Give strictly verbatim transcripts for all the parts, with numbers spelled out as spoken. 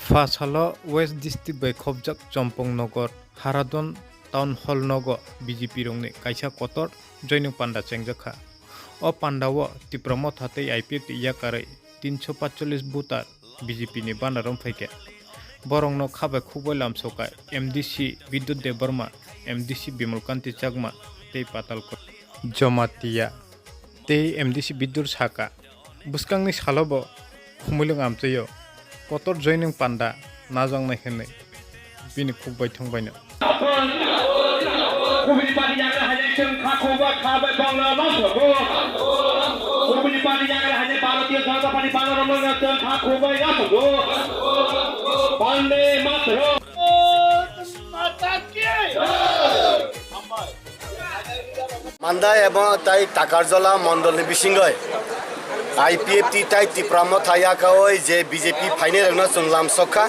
Pha salo West District bai khopjak Chompong Nogor Haradon Town Hall nogo B J P rokni kaisa kotor joining panda chengjak kha. O panda o Tipra Motha tei I P F T yakarwi tinso patchollis voter B J P ni banner wng phaikha. Borokno kha bai khuk bai lamsokha M D C Bidyut Debbarma, M D C Bimal Kanti Chakma tei Patal Jamatia tei M D C Bidyut sakha. Bwskangni salo bo Khumulwng amchaio kotor joining panda najaknai hwnwi bini khuk bai thang baino. Kubuni party yagra hai chwng kha khuk bai kha bai bangla ma sogo. Kubuni party yagra hai Bharatiya Janata Party bangla ma chwng kha khuk bai ma sogo. Bande Mataram. Manda ebong tai Takarjola mondolni bisingoi I P F T tai Tipra Motha yakaoi je B J P phainai rokno chwng lamsokha.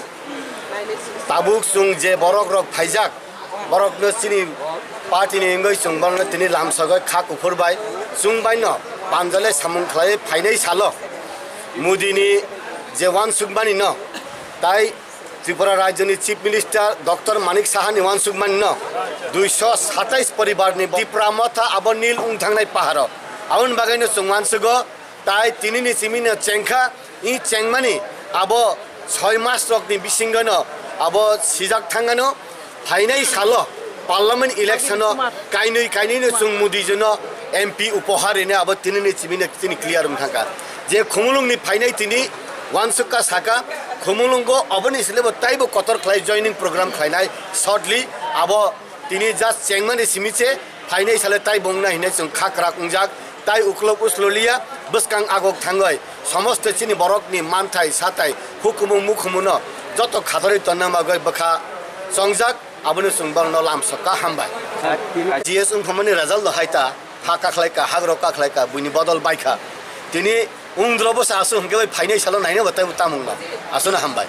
Tabuk chwng je borok rok phaijak, borokno chini party ni wngwi chwng borokno tini lamsogoi kha kuphur bai chwng baino panjale samung khlai phainai salo Modi ni je uansukmani no tai Tripura Rajyoni Chief Minister Doctor Manik Saha ni uansukmani no duiso satais poribar ni Tipra Motha abo nil wng thangnai paharo. Aboni bagwi no chwng uansugo tai tini ni simi no chengkha, i chengmani abo soi mas rok ni bisingo no abo sijak thangano. Phainai salo Parliament election o kainwi kainwi no chwng Modi jono M P upohar rine abo tini ni simi no tini clear wng thangkha. Je Khumulwng ni phainai tini uansukha saka Khumulwngo oboni sile bo taibo kotor khlai joining program khlainai shortly abo tini just chengmani simi se phainai sale taibo wngnai hinwi chwng kha kwrak wngjak tai uklok uslo liya bwskang agok thangoi somosto chini borok ni manthai satai hukumu mukhumu no joto khatorwi tonna bagwi bwkha chongjak. Abono chwng borokno lamsokha hambai. G S wngphamani result no hai ta, ha kakhlai ka, hak rok kakhlai ka, buini bodol bai kha. Tini wngdro bwsa aswk hwnkhe bai phainai salo naina bo taibo tamung no. Aswkno hambai.